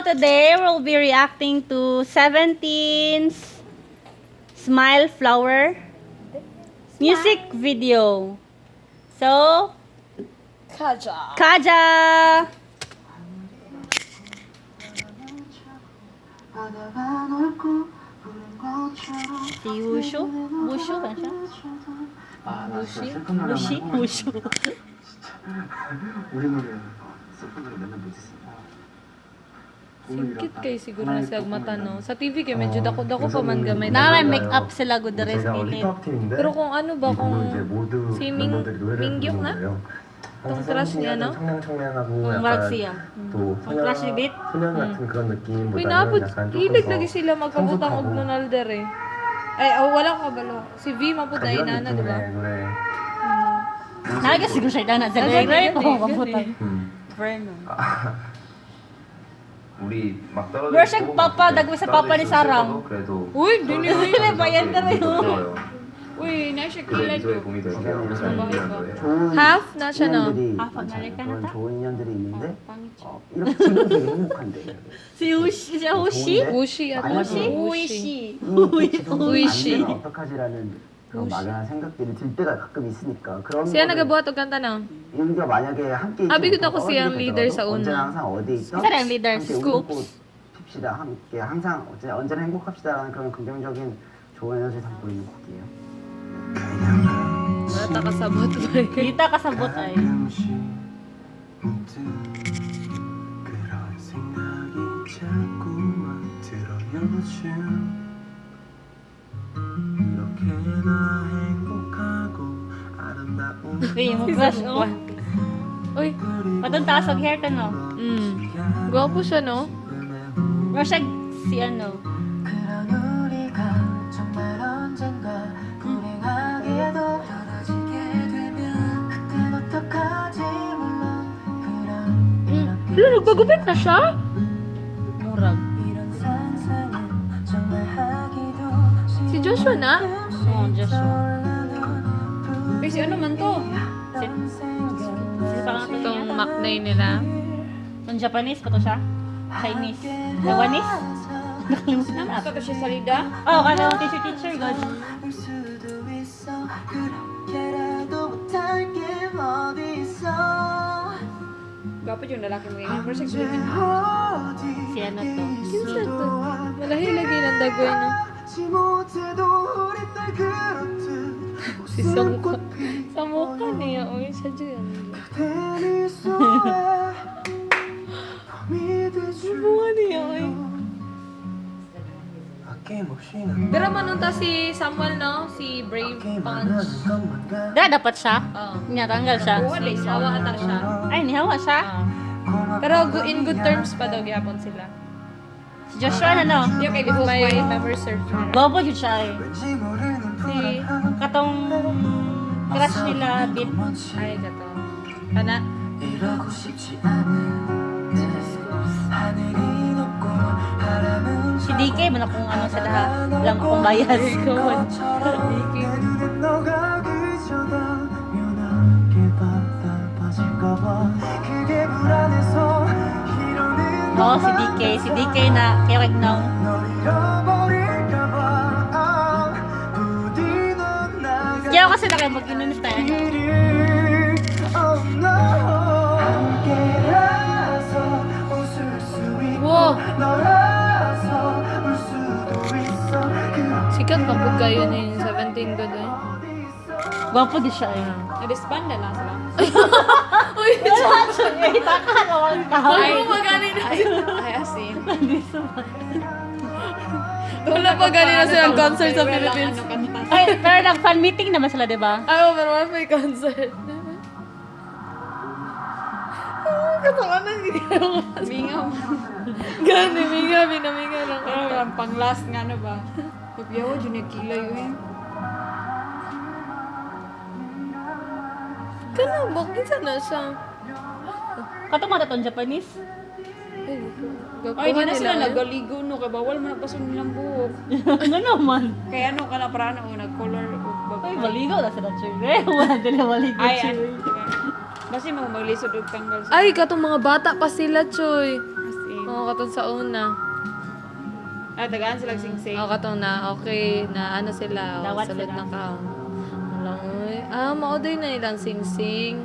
Today we'll be reacting to 17's Smile Flower music video. So, 가자. 가자! Si Wushu? Wushu ba siya? 아, 나 진짜 슬픈 노래 Wushi? 한번 Wushu. 우리 노래 슬픈 노래 맨날 못했어. Cute kay siguro na siya mata, no? Sa TV kay medyo dako-dako pa man gamay. Na may make-up sila good the rest 제가 원래 minute. 힙합 팀인데 Pero kung ano ba, 이 곡은 kung 이제 모두 si 멤버들이 노래를 Mingyuk 부르는 na? 거예요. Tong 항상 crush niya, 세븐틴이 no? 청량청량하고 Ang 약간 wag siya. 또 Ang crush ni Bit? 소년 같은 그런 Uy, 느낌보다는 naapod, 약간 조금 hilig 더 lagi sila magpabutang og 성숙하고 Nonalder eh. Ay, oh, wala ko kabalo. Si V mapud na 약간 이런 inana, di ba? 느낌의 노래. Naga siguro siya dana sa Nagani, right? gani, Oh, gani. mabutang. 음. 우리 막 떨어져 Where siya 있고 papa, 막 dagway sa papa ni 떨어져 있어도 Sarang. 그래도 Uy, dili uy. Dili ba yan 떨어져 pero 있어도 들어요. Uy, na siya 그래 kilay 미소의 to. 봄이 될게요. babae 이런 ba? 노래. 좋은 Half na siya, no? 인연들이 Half ang 많잖아요. nalika na 그런 ta? 좋은 인연들이 있는데 이렇게 지금 되게 행복한데 Si Wushi, si Wushi? 좋은데 우시 ata. 우시? 우시. 우이씨 우이씨. 어떡하지라는 그런 막연한 생각들이 들 때가 가끔 있으니까 그런 Siya 거를 nagabuhat og kanta no? 인연과 만약에 함께 있지 아, 비교도 못하고 ako siyang 떨어지게 leader sa 되더라도 una. 언제나 항상 어디에 있어 Isa rin ang leader, 함께 Scoops. 웃고 핍시다. 함께 항상 언제나 행복합시다라는 그런 긍정적인 좋은 에너지 담고 있는 곡이에요. Wala ta kasabot ba? Kita kasabot ay. 가끔씩 문득 그런 생각이 자꾸만 들어 요즘 이렇게나 행복하고 아름다운 Uy, mo crush oh. Uy, Patong taas og hair ka no. Gwapo siya, no? Pero siya si ano. 그런 우리가 정말 언젠가 불행하게도 떨어지게 되면 그땐 어떡하지 물론 그런 Hala, nagpagupit na siya? Murag. 이런 상상은 정말 하기도 Si Joshua na? Oh, Joshua. Uy, si ano man to? Si si parang ito Itong niya. Macnay nila. Ang Japanese pa to siya? Chinese? Taiwanese? Nakalimutan na. Ito siya sa lida? Oh, kala ko teacher teacher god. 울 수도 있어 그렇게라도 못할 게 어디 있어 Gwapo yung lalaki mo yun. Pero siya 언제 어디 Si ano to? Kinsa to? Malahi lagi ng dagoy, no? 지 못해도 우리 딸 그렇듯 Si Songko. Sa mukha niya, uy, siya dyan. 그대 미소에 봄이 돼줄 Mukha niya, uy. 아낌없이 난 Pero manunta si Samuel, no? Si Brave 아낌만 Punch. 것만 같아 Da, dapat siya. Oo. Niya, tanggal siya. Hawa ata siya. Ay, nihawa siya. Pero in good terms pa daw gihapon sila. Si Joshua na no. Yung kay If Buhok my memory serves me right. Gwapo jud siya eh. 왠지 모르는 Si... Katong crush nila bit. Ay, gato. Kana? 이러고 싶지 않은데 하늘이 높고 바람은 Si DK man akong ano sa lahat. Lang akong bias. 것처럼 내 눈엔 너가 그저다면 함께 바다 빠질까봐 그게 불안해서 이러는 Oh, si DK. Si DK na kaya kay now. 널 잃어버릴까봐 부디 넌 나가 Kaya kasi na kayo mag-inunis tayo. 길을 Oh no 함께라서 웃을 수 있고 Wow. 너라서 울 수도 있어 그렇게 Sikat pa po kayo ni 17 ko doon. Gwapo di siya eh. Na-disband na lang sila. Uy, Ay, takalawang ka. Ay, magani na sila. Ay, asin. Wala pa gani na silang concert sa Wala lang, Philippines. ano, kanta. Ay, pero nag-fan meeting naman sila, di ba? Ay, oh, pero wala pa yung concert. Ah, Katawanan ko. Mingaw. Gani, mingaw, minamingaw lang. Pero ang pang last nga ano ba? Papiyawa, dyan nagkilay yun. Kana, bakit sana siya? Katong mga tatong Japanese. Ay, Ay, di na sila nila, eh. nagaligo no. Kaya bawal mo nagpasun nilang buhok. Ano naman? Kaya ano ka na para ano, nag-color o bago. Ay, maligaw na sila, Chuy. Eh, wala nila maligaw, Ay, Chuy. ano. Basta mo maglisod og tanggal sa Ay, katong mga bata pa sila, Choy. as in. Oo, katong sa una. Ah, tagaan sila sing-sing. Oo, katong na, okay, na ano sila, oh, Dawat sulod sila. na ka. Wala, oy. Ah, mao day na ilang sing-sing.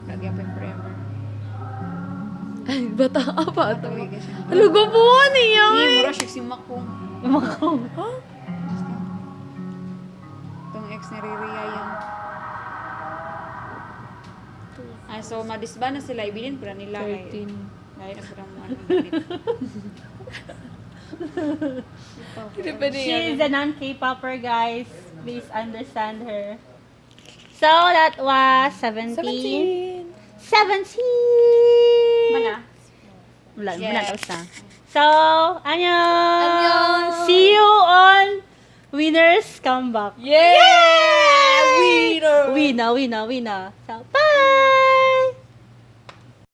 Lagi pa forever. Ay, bata pa ito. Tuloy ka siya. Ano po niya? Eh, Eh. mura siya si Makong. Makong. Itong ex ni Riri yan. Ah, so madisba na sila, ibilin pala nila kay 13. Dahil na pala mo ano ginit. Hindi pa niya. She's a non-K-popper, guys. Please understand her. So, that was 17. 17. 17! Mana? Wala, Yeah. wala, tapos na. So, annyeong! Annyeong! See you on Winners Comeback. Yeah! Winner! Winner, winner, winner. So, bye!